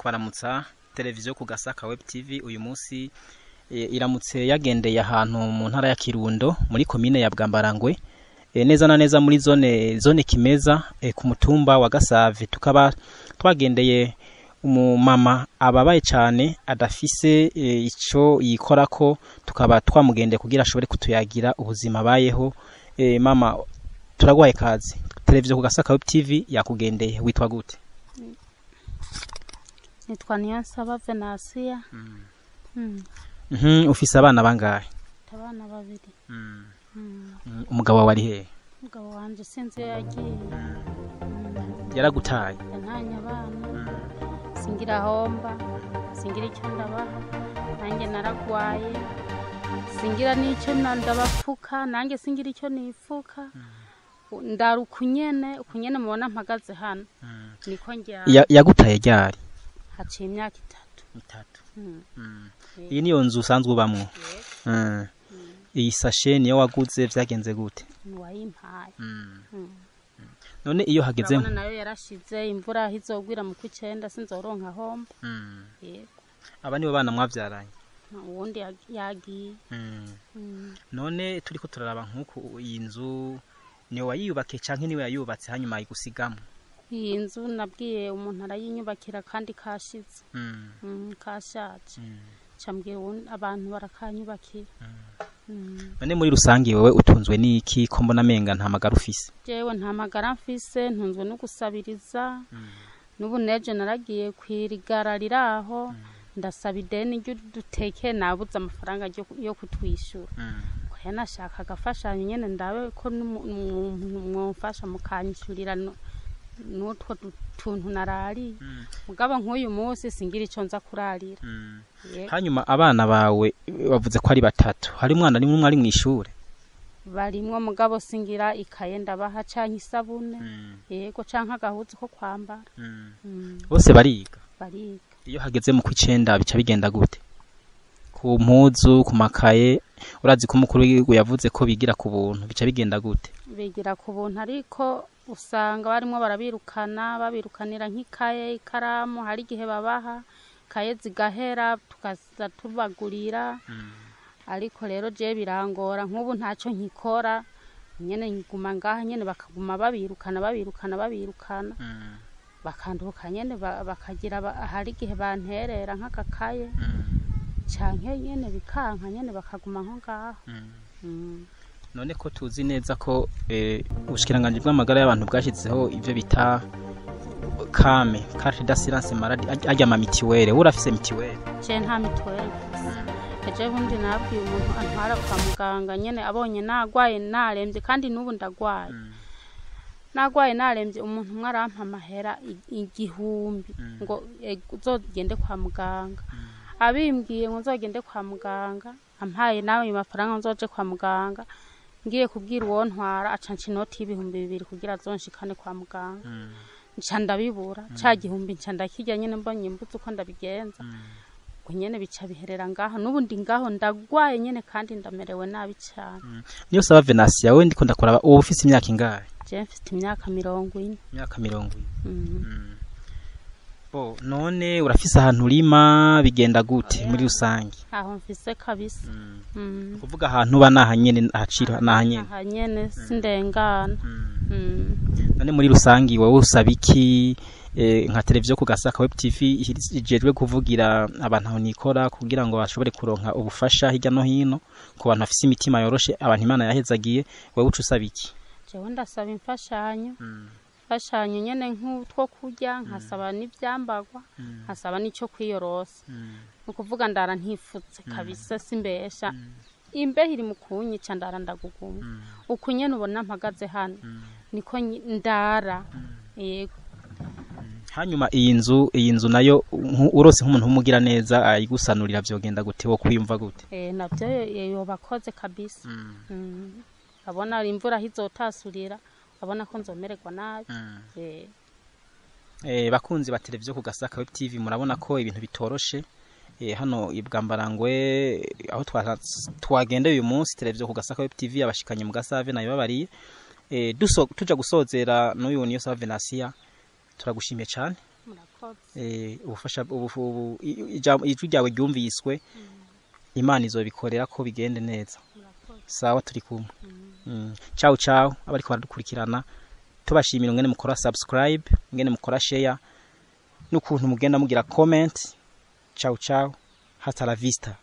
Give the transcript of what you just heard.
Kubaramutsa. Televiziyo ku Gasaka Web TV uyu munsi iramutse yagendeye ahantu mu ntara ya Kirundo, muri komine ya Bwambarangwe, neza na neza muri zone Kimeza, ku mutumba wa Gasave. Tukaba twagendeye umumama ababaye cyane, adafise ico yikorako. Tukaba twamugendeye kugira ashobore kutuyagira ubuzima abayeho. Mama, turaguhaye kazi. Televiziyo ku Gasaka Web TV yakugendeye. Witwa gute? Nitwa Niyonsaba Venasiya. Ufise abana bangahe? Abana babiri. Umugabo wawe ari hehe? Umugabo wanje sinzi iyo yagiye. Yaragutaye? Yantanye abana, singira homba, singira icyo ndabaha. Nanjye naragwaye, singira n'icyo ndabapfuka, nanjye singira icyo nifuka. Ndara ukunyene, ukunyene mubona mpagaze hano niko njyana. Yagutaye ryari? Haciye imyaka 3. 3. Iyi niyo nzu usanzwe ubamwo? Iyi sashe niyo waguze? Vyagenze gute? Wayimpaye. None iyo hageze Urabona nayo yarashize. Imvura aho izogwira mu kw'icenda sinzoronka homba. Yego. Aba nibo bana mwavyaranye? Uwundi yagiye. None turiko turaraba nk'uku, iyi nzu niwe wayiyubakiye canke niwe yayubatse hanyuma ayigusigamo? Iyi nzu nabwiye umuntu arayinyubakira, kandi kashize. Kashaje. Cambwira abantu barakanyubakira. None muri rusange wewe utunzwe n'iki, ko mbona amenga nta magara ufise? Jewe nta magara mfise, ntunzwe no gusabiriza. N'ubu nejo naragiye kwirigara riraho, ndasaba ideni ry'uduteke, nabuze amafaranga yo kutwishyura. Oya, nashaka agafashanyo nyene, ndabe ko mwomfasha mukanyishyurira n'utwo tuntu narariye. Mugabo nk'uyu munsi singira ico nza kurarira. Yego. Hanyuma abana bawe bavuze ko ari batatu, hari umwana nimwe umwe ari mw'ishure? Barimwo, mugabo singira ikaye ndabaha canke isabune, yego, canke agahuzu ko kwambara. Bose bariga? Bariga. Iyo hageze mu kw'icenda bica bigenda gute ku mpuzu, ku makaye? Urazi ko umukuru w'igihugu yavuze ko bigira ku buntu. Bica bigenda gute? Bigira ku buntu, ariko usanga barimwo barabirukana, babirukanira nk'ikaye, ikaramu. Hari igihe babaha ikaye zigahera, tukaza tubagurira. Ariko rero je birangora, nk'ubu ntacyo nkikora nyene, nguma ngaha nyene, bakaguma babirukana, babirukana, babirukana, bakanduka nyene, bakagira hari igihe banterera nk'akakaye canke nyene bikanka nyene, bakaguma nko ngaho. None ko tuzi neza ko ubushikiranganji bw'amagara y'abantu bwashyizeho ivyo bita CAM, carte d'assurance maladie, arya ma mutuelle, urafise mutuelle? Je nta mituweli mfise. Ejo bundi nabwiye umuntu antwara kwa muganga nyene, abonye nagwaye naremvye, kandi n'ubu ndagwaye, nagwaye naremvye. Umuntu umwe arampa amahera 1000 ngo uzogende kwa muganga. Abimbwiye ngo nzogende kwa muganga, ampaye nawe ayo mafaranga nzoje kwa muganga, ngiye kubwira uwo ntwara aca nca inoti y'2000 kugira azonshikane kwa muganga. Nca ndabibura ca gihumbi, nca ndakirya nyene, mbonye mbuze uko ndabigenza. Ubwo nyene bica biherera ngaho. N'ubu ndi ngaho, ndagwaye nyene, kandi ndamerewe nabi cane. Niyonsaba Venasiya, wewe ndiko ndakuraba, uba ufise imyaka ingahe? Je mfite imyaka 40. Imyaka 40. Mm. Bo none urafise ahantu urima? Bigenda gute muri rusange? Aho mfise kabisa. Kuvuga ahantu uba nahanyene ahaciro nahanyene? Aha nyene, sindengana. None muri rusange wowe usaba iki, nka televiziyo ku Gasaka Web TV ijejwe kuvugira abantu aho nikora, kugira ngo bashobore kuronka ubufasha hirya no hino ku bantu bafise imitima yoroshe, abantu Imana yahezagiye? Wowe uca usaba iki? Jewe ndasaba imfashanyo nyene, nk'utwo kurya, nkasaba n'ivyambagwa, nkasaba n'ico kwiyorosa. Ni ukuvuga ndara ntifutse kabisa, simbesha. Imbeho iri mu kunyica, ndara ndaguguma. Uku nyene ubona mpagaze hano niko ndara, yego. Hanyuma iyi nzu nayo, urose nk'umuntu w'umugira neza ayigusanurira, vyogenda gute? Wo kwiyumva gute? Navyo yobakoze kabisa. Abona imvura aho izotasurira, abona ko nzomererwa nabi. Bakunzi ba televiziyo ku Gasaka Web TV, murabona ko ibintu bitoroshe hano i Bwambarangwe aho twagendeye uyu munsi. Televiziyo ku Gasaka Web TV yabashikanye mu Gasave nayibabariye. Tuja gusozera n'uyu Niyonsaba Venasiya. Turagushimiye cyane. Murakoze. Ubufasha ijwi ryawe ryumviswe, Imana izobikorera ko bigende neza. Murakoze. Sawa, turi kumwe. Ciao ciao abariko baradukurikirana, tubashimira ngene mukora subscribe, ngene mukora share, n'ukuntu mugenda mugira comment. Ciao ciao, hasta la vista.